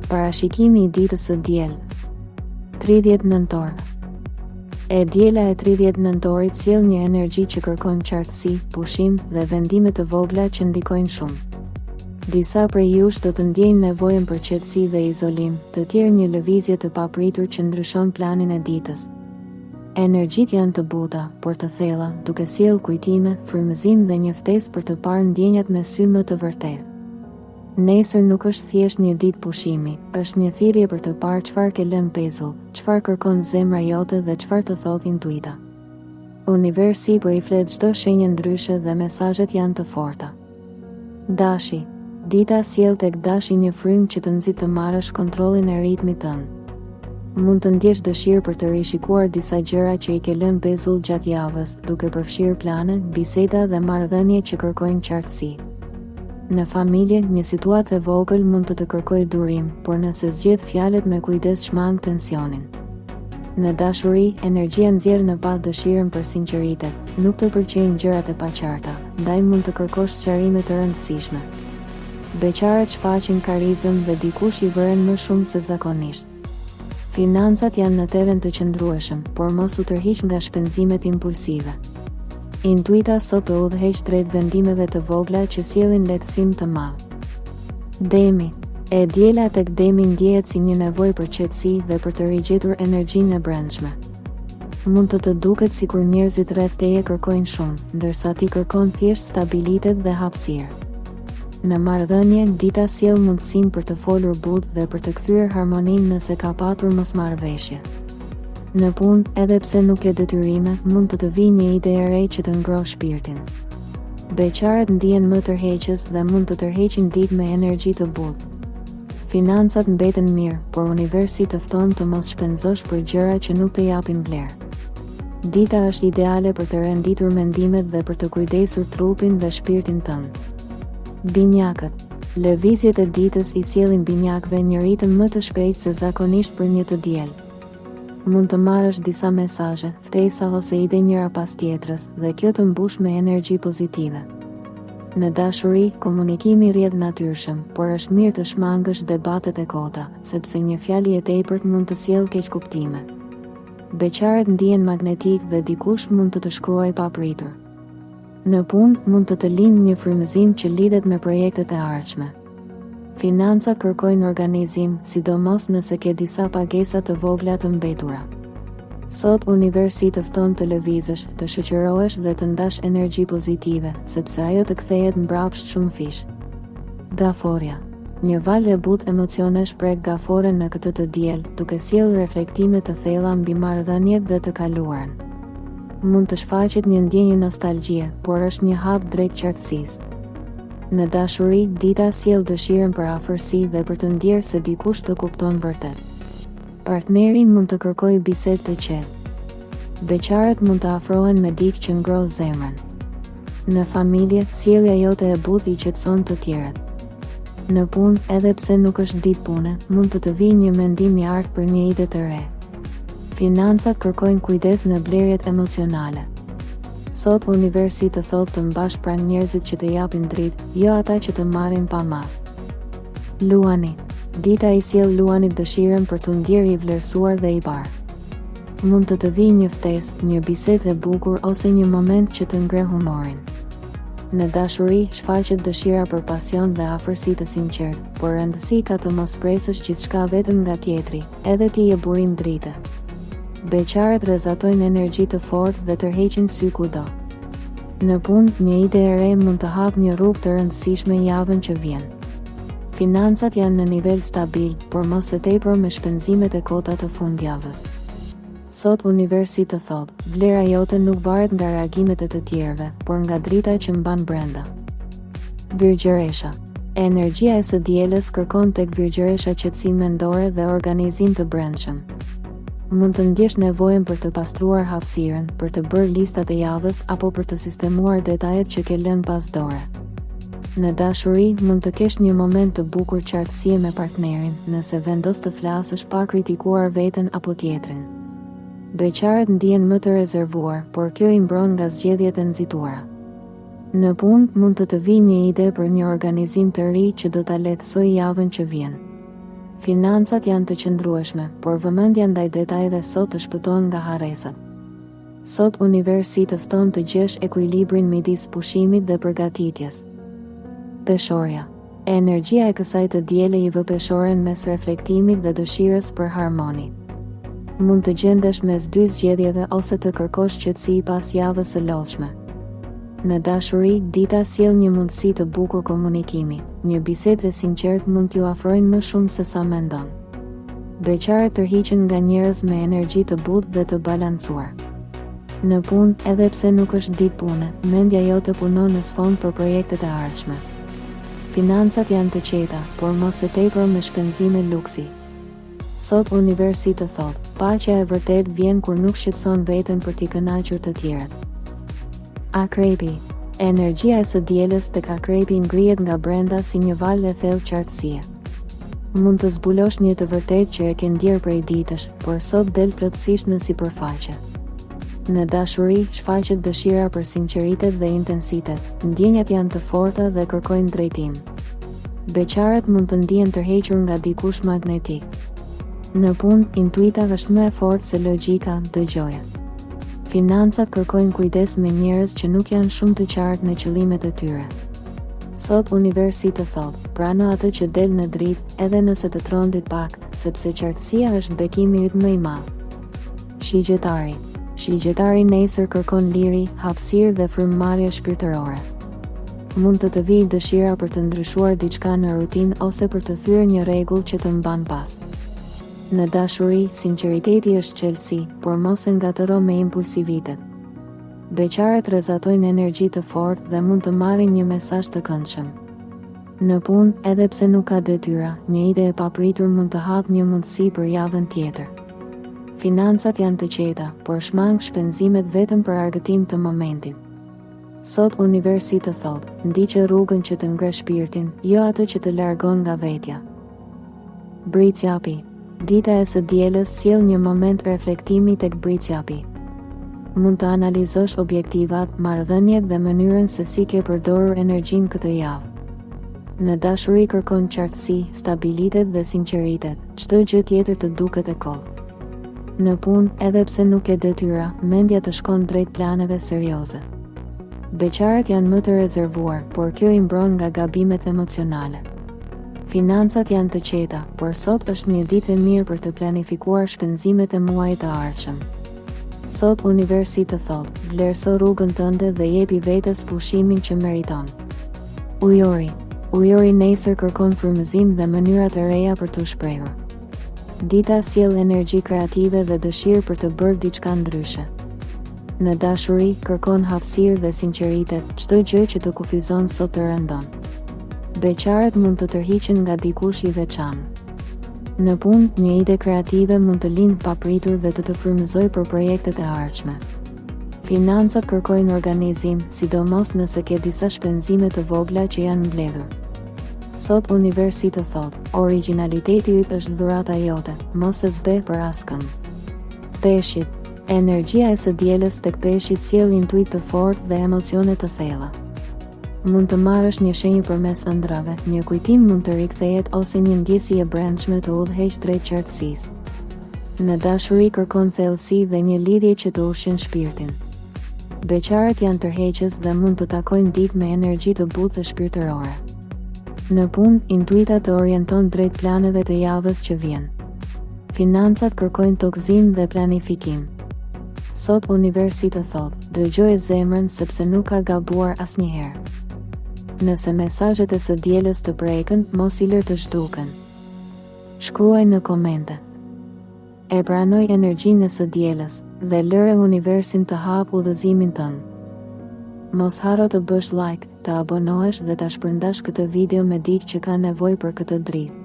Parashikimi i ditës së diel. 30 nëntor. E diela e 30 nëntorit sjell një energji që kërkon qartësi, pushim dhe vendime të vogla që ndikojnë shumë. Disa prej jush do të ndjejnë nevojën për qetësi dhe izolim, të tjerë një lëvizje të papritur që ndryshon planin e ditës. Energjitë janë të buta, por të thella, duke sjellë kujtime, frymëzim dhe një ftesë për të parë ndjenjat me sy më të vërtetë. Nesër nuk është thjesht një ditë pushimi, është një thirrje për të parë çfarë ke lënë pezull, çfarë kërkon zemra jote dhe çfarë të thotë intuita. Universi po i flet çdo shenje ndryshe dhe mesazhet janë të forta. Dashi. Dita sjell tek Dashi një frymë që të nxit të marrësh kontrollin e ritmit tënd. Mund të ndjesh dëshirë për të rishikuar disa gjëra që i ke lënë pezull gjatë javës, duke përfshirë plane, biseda dhe marrëdhënie që kërkojnë qartësi. Në familje, një situatë e vogël mund të të kërkojë durim, por nëse zgjedh fjalët me kujdes shmang tensionin. Në dashuri, energjia nxjerr në pah dëshirën për sinqeritet, nuk të pëlqejnë gjërat e paqarta, ndaj mund të kërkosh sqarime të rëndësishme. Beqarët shfaqin karizëm dhe dikush i vëren më shumë se zakonisht. Financat janë në terren të qëndrueshëm, por mos u tërhiq nga shpenzimet impulsive. Intuita sot të udhëheq drejt vendimeve të vogla që sjellin lehtësim të madh. Demi. E diela tek Demi ndjehet si një nevojë për qetësi dhe për të rigjetur energjinë e brendshme. Mund të të duket sikur njerëzit rreth teje kërkojnë shumë, ndërsa ti kërkon thjesht stabilitet dhe hapësirë. Në marrëdhënie, dita sjell mundësinë për të folur butë dhe për të kthyer harmoninë nëse ka patur mosmarrëveshje. Në punë, edhe pse nuk ke detyrime, mund të të vijë një ide e re që të ngrohë shpirtin. Beqarët ndihen më tërheqës dhe mund të tërheqin ditë me energji të butë. Financat mbeten mirë, por universi të fton të mos shpenzosh për gjëra që nuk të japin vlerë. Dita është ideale për të renditur mendimet dhe për të kujdesur trupin dhe shpirtin tënd. Binjakët. Lëvizjet e ditës i sjellin binjakëve një ritëm më të shpejtë se zakonisht për një të diel. Mund të marrësh disa mesazhe, ftesa ose ide njëra pas tjetrës dhe kjo të mbush me energji pozitive. Në dashuri, komunikimi rrjedh natyrshëm, por është mirë të shmangësh debatet e kota, sepse një fjali e tepërt mund të sjellë keqkuptime. Beqarët ndihen magnetikë dhe dikush mund të të shkruajë papritur. Në punë, mund të të lindë një frymëzim që lidhet me projektet e ardhshme. Financat kërkojnë organizim, sidomos nëse ke disa pagesa të vogla të mbetura. Sot universi të fton të lëvizësh, të shoqërohesh dhe të ndash energji pozitive, sepse ajo të kthehet mbrapsht shumëfish. Gaforrja. Një valë e butë emocionesh prek Gaforren në këtë të diel, duke sjellë reflektime të thella mbi marrëdhëniet dhe të kaluarën. Mund të shfaqet një ndjenjë nostalgjie, por është një hap drejt qartësisë. Në dashuri, dita sjell dëshirën për afërsi dhe për të ndjerë se dikush të kupton vërtet. Partneri mund të kërkojë bisedë të qetë. Beqarët mund të afrohen me dikë që ngroh zemrën. Në familje, sjellja jote e butë i qetëson të tjerët. Në punë, edhe pse nuk është ditë pune, mund të të vijë një mendim i artë për një ide të re. Financat kërkojnë kujdes në blerjet emocionale. Sot universi të thotë të mbash pranë njerëzit që të japin dritë, jo ata që të marrin pa masë. Luani. Dita i sjell Luanit dëshirën për t'u ndjerë i vlerësuar dhe i parë. Mund të të vijë një ftesë, një bisedë e bukur ose një moment që të ngre humorin. Në dashuri, shfaqet dëshira për pasion dhe afërsi të sinqertë, por rëndësi ka të mos presësh gjithçka vetëm nga tjetri, edhe ti je burim drite. Beqarët rrezatojnë energji të fortë dhe tërheqin sy kudo. Në punë, një ide e re mund të hapë një rrugë të rëndësishme javën që vjen. Financat janë në nivel stabil, por mos e tepro me shpenzimet e kota të fundjavës. Sot universi të thotë, vlera jote nuk varet nga reagimet e të tjerëve, por nga drita që mban brenda. Virgjëresha. Energjia e së dielës kërkon tek Virgjëresha qetësi mendore dhe organizim të brendshëm. Mund të ndjesh nevojën për të pastruar hapësirën, për të bërë listat e javës apo për të sistemuar detajet që ke lënë pas dore. Në dashuri, mund të kesh një moment të bukur qartësie me partnerin, nëse vendos të flasësh pa kritikuar veten apo tjetrin. Beqarët ndihen më të rezervuar, por kjo i mbron nga zgjedhjet e nxituara. Në punë, mund të të vijë një ide për një organizim të ri që do ta lehtësojë javën që vjen. Financat janë të qëndrueshme, por vëmendja ndaj detajeve sot të shpëton nga harresat. Sot universi të fton të gjesh ekuilibrin midis pushimit dhe përgatitjes. Peshorja. Energjia e kësaj të diele i vë peshoren mes reflektimit dhe dëshirës për harmoni. Mund të gjendesh mes dy zgjedhjeve ose të kërkosh qetësi pas javës së lodhshme. Në dashuri, dita sjell një mundësi të bukur komunikimi. Një bisedë e sinqertë mund t'ju afrojnë më shumë se sa mendon. Beqarët tërhiqen nga njerëz me energji të butë dhe të balancuar. Në punë, edhe pse nuk është ditë pune, mendja jote punon në sfond për projektet e ardhshme. Financat janë të qeta, por mos e tepro me shpenzime luksi. Sot universi të thotë, paqja e vërtetë vjen kur nuk shqetëson veten për t'i kënaqur të tjerët. Akrepi. Energjia e së dielës tek Akrepi ngrihet nga brenda si një valë e thellë qartësie. Mund të zbulosh një të vërtetë që e ke ndjerë prej ditësh, por sot del plotësisht në sipërfaqe. Në dashuri, shfaqet dëshira për sinqeritet dhe intensitet, ndjenjat janë të forta dhe kërkojnë drejtim. Beqarët mund të ndihen tërhequr nga dikush magnetik. Në punë, intuita është më e fortë se logjika, dëgjoje. Financat kërkojnë kujdes me njerëz që nuk janë shumë të qartë në qëllimet e tyre. Sot universi të thotë, prano atë që del në dritë, edhe nëse të trondit pak, sepse qartësia është bekimi yt më i madh. Shigjetari. Shigjetari nesër kërkon liri, hapësirë dhe frymëmarrje shpirtërore. Mund të të vijë dëshira për të ndryshuar diçka në rutinë ose për të thyer një rregull që të mban pas. Në dashuri, sinqeriteti është çelësi, por mos e ngatërro me impulsivitet. Beqarët rrezatojnë energji të fortë dhe mund të marrin një mesazh të këndshëm. Në punë, edhe pse nuk ka detyra, një ide e papritur mund të hapë një mundësi për javën tjetër. Financat janë të qeta, por shmang shpenzimet vetëm për argëtim të momentit. Sot universi të thotë, ndiqe rrugën që të ngre shpirtin, jo atë që të largon nga vetja. Bricjapi. Dita e së dielës sjell një moment reflektimi tek Bricjapi. Mund të analizosh objektivat, marrëdhëniet dhe mënyrën se si ke përdorur energjinë këtë javë. Në dashuri kërkon qartësi, stabilitet dhe sinqeritet, çdo gjë tjetër të duket e kotë. Në punë, edhe pse nuk ke detyra, mendja të shkon drejt planeve serioze. Beqarët janë më të rezervuar, por kjo i mbron nga gabimet emocionale. Financat janë të qeta, por sot është një ditë e mirë për të planifikuar shpenzimet e muajit të ardhshëm. Sot universi të thotë, vlerëso rrugën tënde dhe jepi vetes pushimin që meriton. Ujori. Ujori nesër kërkon frymëzim dhe mënyra të reja për t'u shprehur. Dita sjell energji kreative dhe dëshirë për të bërë diçka ndryshe. Në dashuri, kërkon hapësirë dhe sinqeritet, çdo gjë që të kufizon sot të rëndon. Beqarët mund të tërhiqen nga dikush i veçantë. Në punë, një ide kreative mund të lindë papritur dhe të të frymëzojë për projektet e ardhshme. Financat kërkojnë organizim, sidomos nëse ke disa shpenzime të vogla që janë mbledhur. Sot universi të thotë, origjinaliteti yt është dhurata jote, mos e zbeh për askënd. Peshqit. Energjia e së dielës tek peshqit sjell intuitë të fortë dhe emocione të thella. Mund të marrësh një shenjë përmes ëndrrave, një kujtim mund të rikthehet ose një ndjesi e brendshme të udhëheq drejt qartësisë. Në dashuri kërkon thellësi dhe një lidhje që të ushqen shpirtin. Beqarët janë tërheqës dhe mund të takojnë dikë me energji të butë dhe shpirtërore. Në punë, intuita të orienton drejt planeve të javës që vjen. Financat kërkojnë tokëzim dhe planifikim. Sot universi të thotë, dëgjoje zemrën sepse nuk ka gabuar asnjëherë. Nëse mesazhet e së dielës të prekën, mos i lër të zhduken. Shkruaj në komente. E pranoj energjinë e së dielës dhe lëre universin të hapë udhëzimin tënd. Mos harro të bësh like, të abonohesh dhe ta shpërndash këtë video me dikë që ka nevojë për këtë dritë.